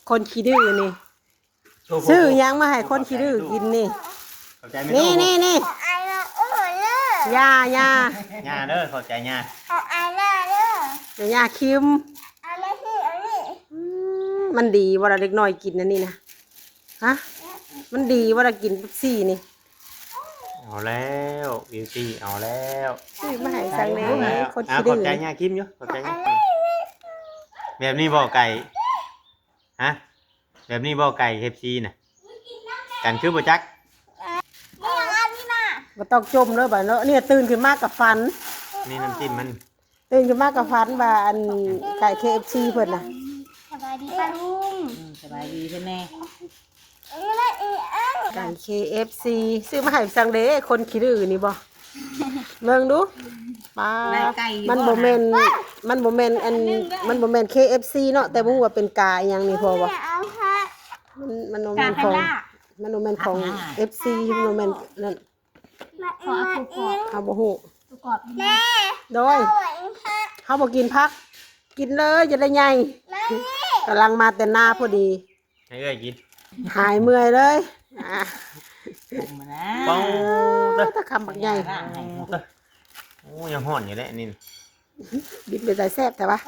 ຄົນຂີ້ດື້ນີ້ ຊື້ຫຍັງມາໃຫ້ຄົນຂີ້ດື້ກິນນີ້? ຂອບໃຈແມ່ຕູ້. ນີ້ໆໆ ຂອງອ້າຍລາໂອເດີ ຢ່າໆ ຍ່າເດີ ຂອບໃຈຍ່າ. ຂອງອ້າຍລາເດີ ແມ່ຍ່າຄິມ. ເອົາມາຊິ ເອົານີ້. ອືມ ມັນດີບໍ່ລະ ເດັກນ້ອຍກິນອັນນີ້ນະ? ຮະ? ມັນດີບໍ່ລະ ກິນເປັບຊີນີ້? ເອົາແລ້ວ ບິວຕີ ເອົາແລ້ວ ຊື້ມາໃຫ້ສັງແດ່ ຄົນຂີ້ດື້. ຂອບໃຈຍ່າຄິມຢູ່ ຂອບໃຈຍ່າຄິມ. ແບບນີ້ບໍ່ໄກ່? ຮະ? ແບບນີ້ບໍ່ໄກ່ ເອັຟຊີ ນະ? ກັນຄືບໍ່ຈັກ. ບໍ່ຕ້ອງຈົ່ມເດີບາດເນາະ. ນີ້ຕື່ນຂຶ້ນມາກະຝັນ. ນີ້ນ້ຳຈິ້ມມັນ. ຕື່ນຂຶ້ນມາກະຝັນວ່າອັນ ໄກ່ ເຄເອັຟຊີ ເພິ່ນນະ. ສະບາຍດີປ້າລຸງ. ອືມ ສະບາຍດີເພິ່ນແດ່. ໄກ່ ເຄເອັຟຊີ ຊື້ມາໃຫ້ສັງເດ ຄົນຂີ້ດື້ນີ້ບໍ່? ເບິ່ງດູ ປ້າ ມັນບໍ່ແມ່ນ ມັນບໍ່ແມ່ນອັນ ມັນບໍ່ແມ່ນ ເຄເອັຟຊີ ເນາະ ແຕ່ບໍ່ຮູ້ວ່າເປັນກາອີ່ຫຍັງນີ້ ພໍບໍ່? ມັນ ມັນບໍ່ແມ່ນຂອງ ມັນບໍ່ແມ່ນຂອງ ເອັຟຊີ ມັນບໍ່ແມ່ນນັ້ນ. ເຮົາບໍ່ຮູ້. ໂດຍ ເຮົາບໍ່ກິນຜັກ ກິນເລີຍຈະໄດ້ໃຫຍ່. ກຳລັງມາແຕ່ນາພໍດີ. ໃຫ້ເອື້ອຍກິນ ຫາຍເມື່ອຍເລີຍ. ອ່າ ເປັນຕາຄຳບັກໃຫຍ່. ໂອ້ ຍັງຮ້ອນຢູ່ເດ້ນີ້. ບິນເປັນຕາແຊບແທ້ວະ.